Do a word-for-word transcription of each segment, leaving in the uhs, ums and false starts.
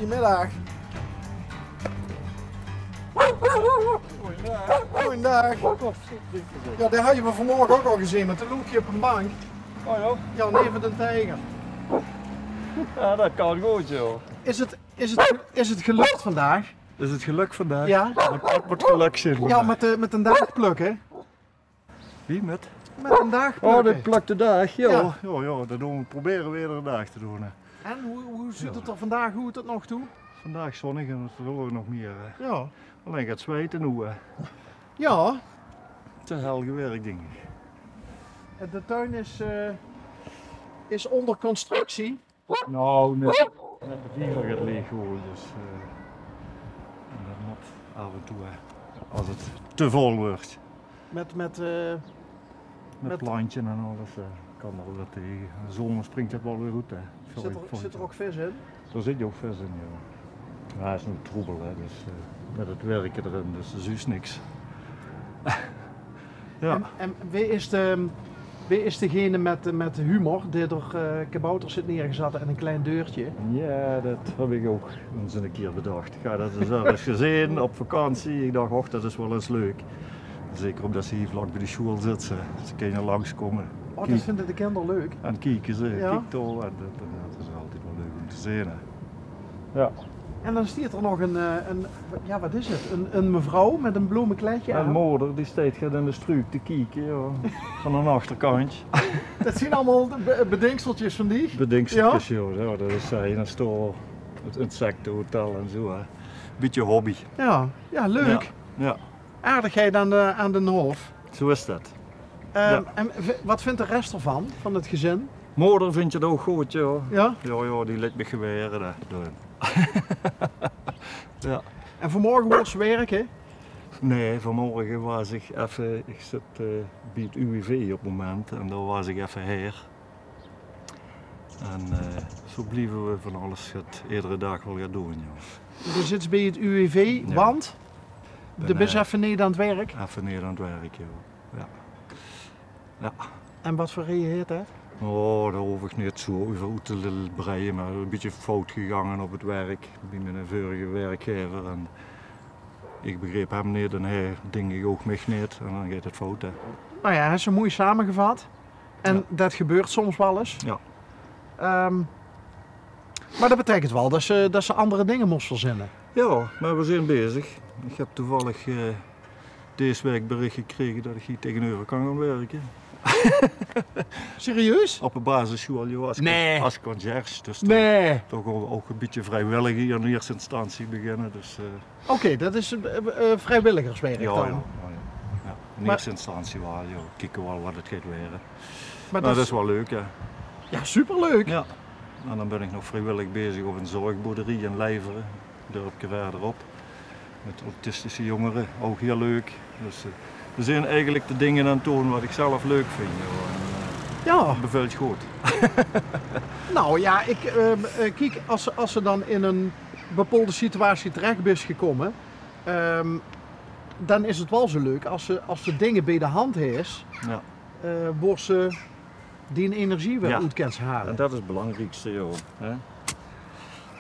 Middag. Goojendaag. Jao, dae hadde v'r vanmorge ouch al gezeen mit de Loekie op de bank. Oh jao? Jao, neve d'n tieger. Jao, det kan good, jao. Is 't, is 't, is 't gelök vandaag? Is 't gelök vandaag? Jao. Waat, waat, waat gelök zeen v'r vandaag? Jao, mit de, mit d'n daag plökke. Wie, mit? Mit d'n daag plökke. Oh, de plök de daag, jao. Jao. Jao, jao, det doon v'r, probere v'r eder daag te doon, hè. En wie, wie zuut 't d'r vandaag oet tot nog toe? Vandaag zonnig en det wille v'r nog mieë, hè. Jao. Allein get zweite noe, hè. Jao. Te hel gewirk, dink ich. En de tuin is, eh, is ónger constructie. Nou, net, net de vieger get leeg gehaold, dus, eh, en det mót aaf en toe, hè, es 't te väöl wuuert. Mit, mit, eh, mit plantjes en alles, eh, kan d'r waal get tege. In de zomer springk 't waal weer oet, hè. Zit d'r, zit d'r ouch vis in? D'r zit ouch vis in, jao. Jao, is noe troebel, hè, dus, eh, mit 't wirke d'rin, dus zuus niks. Jao. En, en wae is de, wae is degene mit, mit de humor, dae d'r, eh, kabouters haet neergezat en ein klein deurtje? Jao, det höb ich ouch ins ein kier bedach. Ich höb det zelf ins gezeen op vakantie. Ich dach, och, det is waal ins leuk. Zeker ómdet ze hie vlak bie de sjoeal zit, ze, ze kinne langskómme. Oh, det vinde de kinder leuk? En kieke ze, jao. Kiek dao, en det, en det is altied waal leuk óm te zeen, hè. Jao. En dan steit d'r nog ein, eh, ein, jao, waat is 't? Ein, ein mevrouw mit ein blomekleidje aan. En moder, die steit get in de struuk te kieke, jao. Van de achterkantj. Det zeen allemaol be-, bedingseltjes van dich? Bedingseltjes, jao. Jao, det is, eh, in ein stoel, 't insektehotel en zo, hè. Bietje hobby. Jao, jao, leuk. Jao, jao. Aardigheid aan de, aan den hof. Zo is det. Ehm, jao. En v-, waat vindj de res d'rvan, van 't gezin? Moder vindj 't ouch good, jao. Jao? Jao, jao, die liet mich gewere, hè. Jao. En vanmorge waas wirke? Nae, vanmorge waas ich effe, ich zit, eh, bie 't U W V op 't moment en dao waas ich effe haer. En, eh, zo blieve v'r van alles get, edere daag waal get doon, jao. De zits bie 't U W V, jao. Want? De bis effe neet aan 't werk? Effe neet aan 't werk, jao. Jao. Jao. En waat veur reje haet det? Oh, dao hoof ich neet zo euver oet te l-, breie, mer ein bietje fout gegange op 't werk, bie miene veurige werkgever. En ich begreep 'm neet en hae, dink ich, ouch mich neet. En dan geit 't fout, hè. Nou jao, hae is 't moei samegevat. En jao, det gebeurt soms waal ins. Jao. Ehm, mer det beteikent waal det se, det se anger dinger mós verzinne. Jao, mer v'r zeen bezig. Ich höb toevallig, eh, dees waek berich gekrege det ich hie taengeneuver kan gaon wirke. Serieus? Op de basissjoeal, jao, es con-, es conciërge. Dus dan toch ouch, ouch ein bietje vriewillig in ierste instantie beginne. Dus, eh, Oké, det is, eh, eh, vriewilligerswerk dan? Jao, jao, jao. In ierste instantie waal, jao. Kieke waal waat 't geit waere. Mer det is waal leuk, hè. Jao, superleuk. Jao. En dan bön ich nog vriewillig bezig op ein zörgboerderie in Leijvere, dörpke wiejer op. Mit autistische jongere, ouch hiel leuk. Dus, eh, v'r zeen eigelik de dinger aan 't doon waat ich zelf leuk vinj, jao. En, eh, jao, bevèltj good. Nou jao, ich, ehm, eh, kiek, es se, es se dan in ein bepaolde situatie terech bis gekómme, ehm, dan is 't waal zo leuk es se, es se dinger bie de hand hes, jao, eh, wo se die energie weer oet kins haole. En det is 't belangriekste, jao. Hè?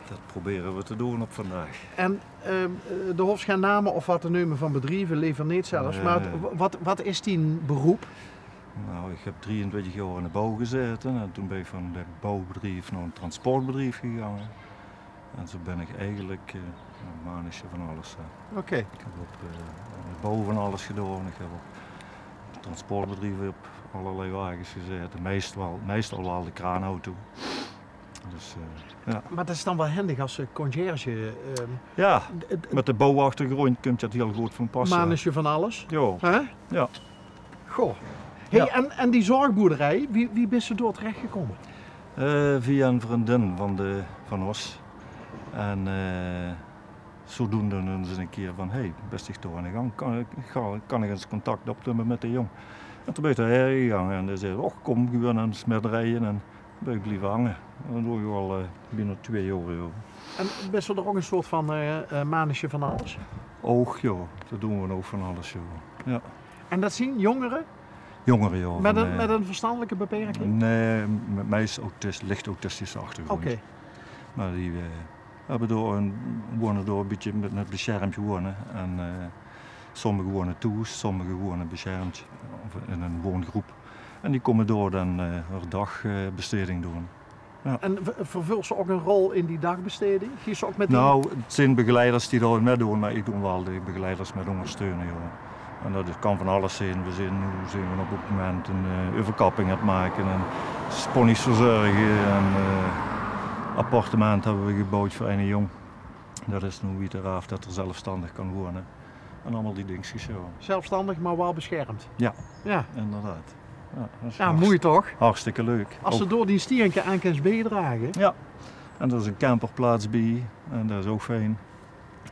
Det probere v'r te doon op vandaag. En, ehm, eh, de hoofs gein name of waat te neume van bedrieve, lever neet zelfs. Nae, mer nae. Wa-, waat, waat is dien beroep? Nou, ich höb drieëntwintig jaor in de bouw gezaete en toen bön ich van det bouwbedrief nao ein transportbedrief gegange. En zo bön ich eigelik, eh, ein manesje van alles, hè. Oké. Ich höb op, eh, in de bouw van alles gedaon. Ich höb op transportbedrieve op allerlei wages gezaete. Meist waal, meistal waal de kraanauto. Dus, eh, jao. Mer det is dan waal hendig es, eh, conciërge, ehm, jao, d-, d-, mit de bouwachtergróndj kumtj det hiel good van pas, hè. Manesje van alles. Jao. Hè? Jao. Goh. Hey, jao, en, en die zörgboerderie, wie, wie bis se dao terech gekómme? Eh, via ein vriendin van de, van ós. En, eh, zodoende ins ein kier van: "Hey, bis dich dao aan de gang? Kan ich, kan, kan ich ins contact opnumme mit de jóng?" En toen bön ich dao haer gegange en dae zag: "Och, kóm, gaon v'r ins mit rieje." En bön ich blieve hange. En det doon ich al, eh, bienao twieë jaor, jao. En bis se d'r ouch ein soort van, eh, eh, manesje van alles? Ouch, jao. Det doon v'r ouch van alles, jao. Jao. En det zeen jongere? Jongere, jao. Mit ein, eh, mit ein verstandelike beperking? Nae, m-, meist autis-, licht autistische achtergróndj. Oké. Mer die, eh, Höbbe dao ein, wone dao ein bietje mit, mit besjermd wone. En, eh, sommige wone thoes, sommige wone besjermd of in ein woongroep. En die kómme dao dan, eh, häör daag, eh, besteding doon. Ja. En v-, vervulse ouch ein rol in die daagbesteding? Geis se ouch mit die... Nou, 't zeen begeleiders die dao mitdoon, mer ich doon waal de begeleiders mit óngersteune, jao. En det kan van alles zeen. Veer zeen, noe zeen veer op 't moment ein, eh, euverkapping aan 't make en pony's verzörge. En, eh, appartement höbbe veer geboewd veur eine jóng. Det is noe wied d'raaf det 'r zelfstandig kan wone. En allemaol die dingskes, jao. Zelfstandig, mer waal besjermd. Ja, ja, inderdaad. Ja, det is... Ja, hartst-, mooi toch? Hartstikke leuk. Es se dao dien stienke aan kins biedrage. Ja. En d'r is ein camperplaats bie. En det is ouch fijn.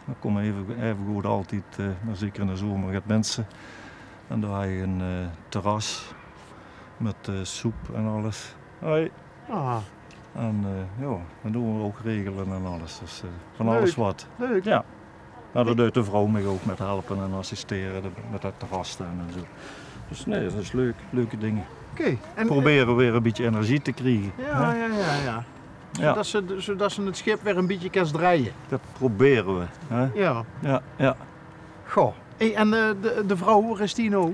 Dao kómme eve, eve good altied, eh, mer zeker in de zomer, get minse. En dao höb ich ein, eh, terras mit, eh, soep en alles. Hoi. Ah. En, eh, jao, det doon veer ouch regele en alles. Dus, eh, van alles wat. Leuk. Ja. Mer dao deit de vrouw mich ouch mit helpe en assistere, de, mit det terras staon en zo. Dus nae, det is leuk, leuke dinger. Oké. En, eh, probere weer ein bietje energie te kriege, hè? Ja, ja, ja. Zodet se, zodet se 't sjip weer ein bietje kins drejje. Det probere veer, hè? Ja. Ja, ja. Goh. Hey, en, eh, de, de vrouw, wo is die noe?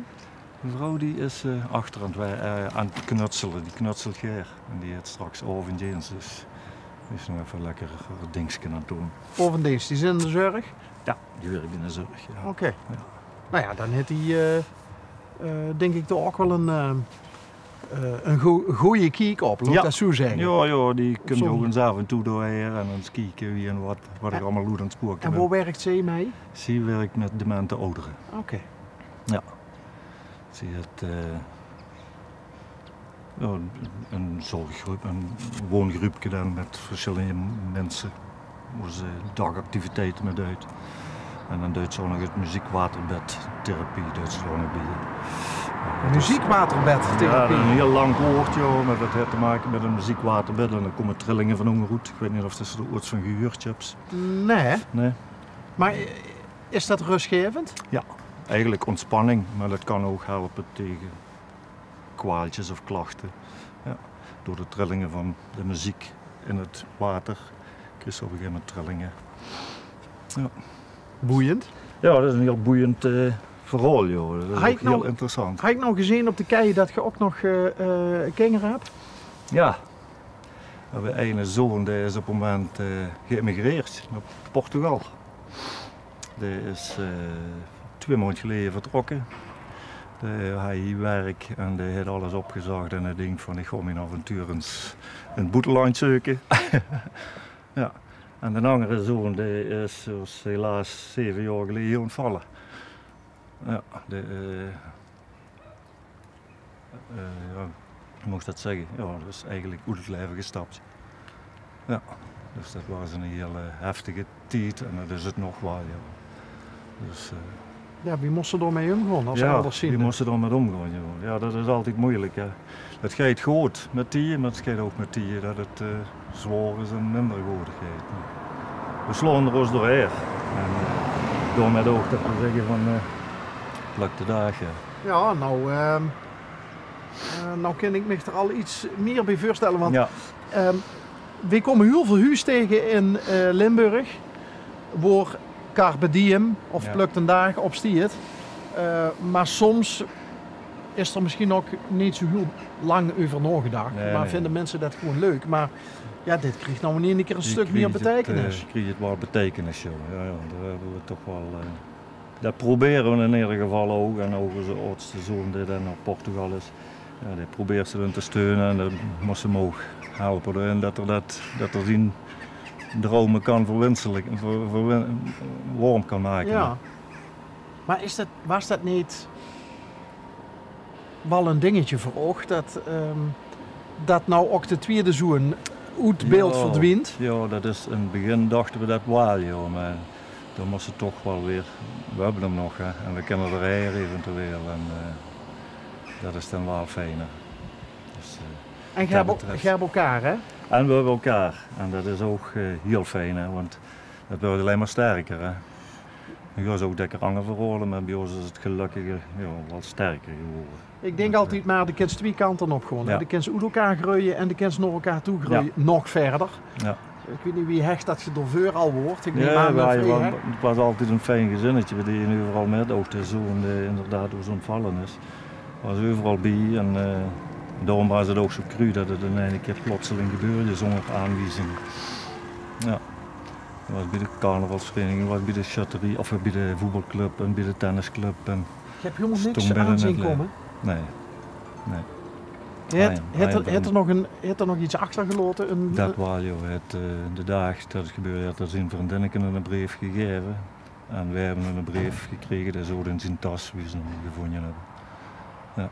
De vrouw die is, eh, achter aan 't wer-, eh, aan 't knutsele. Die knutselt gaer. En die haet straks aovendjeenst, dus die is nog effe lekker häör dingske aan 't doon. Aovendjeenst, die zeen in de zörg? Ja, die wirk in de zörg, ja. Oké. Ja. Nou ja, dan haet die, eh, eh, dink ich toch ouch waal ein, eh, eh, ein go-, gooj kiek op, laot ich det zo zègke. Ja, ja, die kump ouch ins aaf en toe doorhaer en ins kieke wie en wat, wat ich allemaol good aan 't spoke bön. En wo wirk zie mit? Zie wirk mit demente oudere. Oké. Ja. Zie haet, eh, ja, ein, ein zörggrup, ein woongruupke dan mit versjillende minse, wo ze daagactiviteite mit duit. En dan duit ze ouch nog 't meziekwaterbedtherapie, duit ze d'r ouch nog bie. Ja, det is... Meziekwaterbedtherapie? Ja, ein hieël lang waord, ja, mer det haet te make mit ein meziekwaterbed en dao kómme trillinge van ónger oet. Ich weit neet of se d'r oeats van gehuurd höbs. Nae. Nae. Mer is det rösgevend? Ja, eigelik óntspanning, mer det kan ouch helpe taenge kwaaltjes of klachte. Ja, door de trillinge van de meziek in 't water kriegs se op ein gegaeve moment trillinge. Ja. Boeiend. Ja, det is ein hieël boeiend, eh, verhaol, joh. Det is ouch hieël interessant. Haw ich noe gezeen op de kei det geer ouch nog, eh, eh, kinger höb? Ja. Veer höbbe eine zoon, dae is op 't moment, eh, geëmigreerd nao Portugal. Dae is, eh, twieë maondj geleje vertrokke. Dae haet hie werk en dae haet alles opgezag en dae dink van: ich gaon mien avontuur ins in 't boetelandj zeuke. Ja. En d'n angere zoon, dae is, is helaas zeve jaor geleje óntvalle. Ja, dae, eh, Eh, ja, wie mót ich det zègke? Ja, det is eigelik oet 't laeve gestap. Ja, dus det waas ein hieël, eh, heftige tied en det is 't nog waal, ja. Dus, eh, ja, wie mós se dao mit ómgaon es elders zeen? Ja, wie mós se dao mit ómgaon, ja. Ja, det is altied meujelik, hè. 't Geit good mit die, mer 't geit ouch mit die det 't, eh, zwaor is en minder good geit. Veer slaon d'r ós doorhaer. En, eh, daomit ouch det veer zègke van, eh, plök de daag, ja. Ja, noe, ehm, eh, noe kin ich mich d'r al get mieë bie veurstelle, want, ja, ehm, veer kómme hieël väöl huus taenge in, eh, Limburg, wo carpe diem of, ja, plök de daag op steit. Eh, mer soms is d'r mesjien ouch neet zo hieël lang euver naogedach. Nae, mer nae. Vinje minse det gewoon leuk. Mer ja, dit krieg noe in eine kieër ein stök mieë beteikenis. Krieg 't, eh, krieg 't waal beteikenis, ja. Ja, ja, dao höbbe veer toch waal, eh, Det probere veer in eder geval ouch. En ouch ózze aadste zoon, dae dan nao Portugal is, ja, dae probeers se dan te steune en dan mós se 'm ouch helpe d'rin det 'r det, det 'r zien drome kan verwinselik-, ver-, verwin-, waor kan make. Ja. Mer is det, waas det neet waal ein dingetje veur óg, det, ehm, det noe ouch de twieëde zoon oet beeld verdwient? Ja, det is, in 't begin dachte veer det waal, ja, mer dan mós se toch waal weer, veer höbbe 'm nog, hè, en veer kinne d'r haer eventueel. En, eh, det is dan waal fijner. Dus, eh, en geer höb, geer höb elkaar, hè? En veer höbbe elkaar. En det is ouch, eh, hieël fijn, hè, want det wuuert allein mer sterker, hè. Noe, geer zeet ouch dèkker anger verhaole, mer bie ós is 't gelökkig, eh, ja, waal sterker gewore. Ich dink altied mer, de kins twieë kante op gaon, hè. Ja. De kins oet elkaar greuje en de kins nao elkaar toe greuje, ja, nog wiejer. Ja. Ich weit neet wie hech det geer dao veur al waort. Ich neem aan det v'r, hè? 't Waas altied ein fijn gezinnetje. V'r deje euveral mit. Ouch de zoon dae inderdaad oes óntvalle is, waas euveral bie. En, eh, daorum waas 't ouch zo cru det 't in eine kier plotseling gebeurde zónger aanwiezing. Jao. Waas bie de carnavalsvereiniging, waas bie de sjötterie, of bie de voetbalclub en bie de tennisclub. En geer höb hielemaol niks aan zeen kómme? Nae. Nae. Haet 'r, haet 'r nog ein, haet 'r nog get achtergelaote? Det waal, jao. Hae haet, eh, de daag det 't gebeurde, haet 'r zien vriendinneke eine breef gegaeve. En veer höbbe eine breef gekrege, dae zoot in zien tas, wie ze 'm gevónje höbbe. Jao.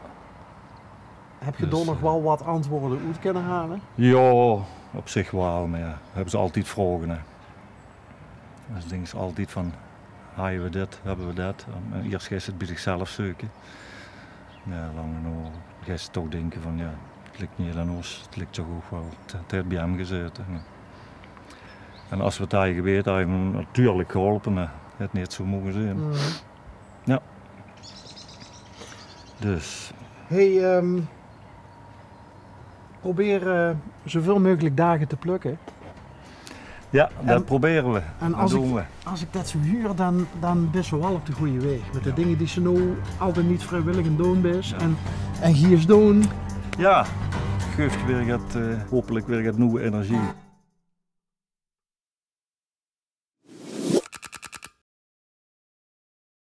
Höb geer dao nog waal get antwoorde oet kónne haole? Jao, op zich waal, mer jao, höbbe ze altied vraoge, hè. Dus dinks altied van, haje v'r dit, höbbe v'r det? En iers geis se 't bie dichzelf zeuke. Jao, lang en noe geis se toch dinke van, jao, 't lik neet aan ós, 't lik toch ouch waal, 't, 't haet bie häöm gezaete. En es v'r 't haje gewete, haje v'r 'm natuurlik geholpe, hè. 't Haet neet zo moge zeen. Jao. Dus. Hey, ehm, probeer, eh, zoväöl meugelik daag te plökke. Jao, det probere v'r. En es ich det zo huur, dan, dan bis se waal op de gooje waeg. Mit de dinger die se noe altied neet vriewillig aan 't doon bis en, en geis doon. Jao, geuf dich weer get, eh, hopelik weer get nuuj energie.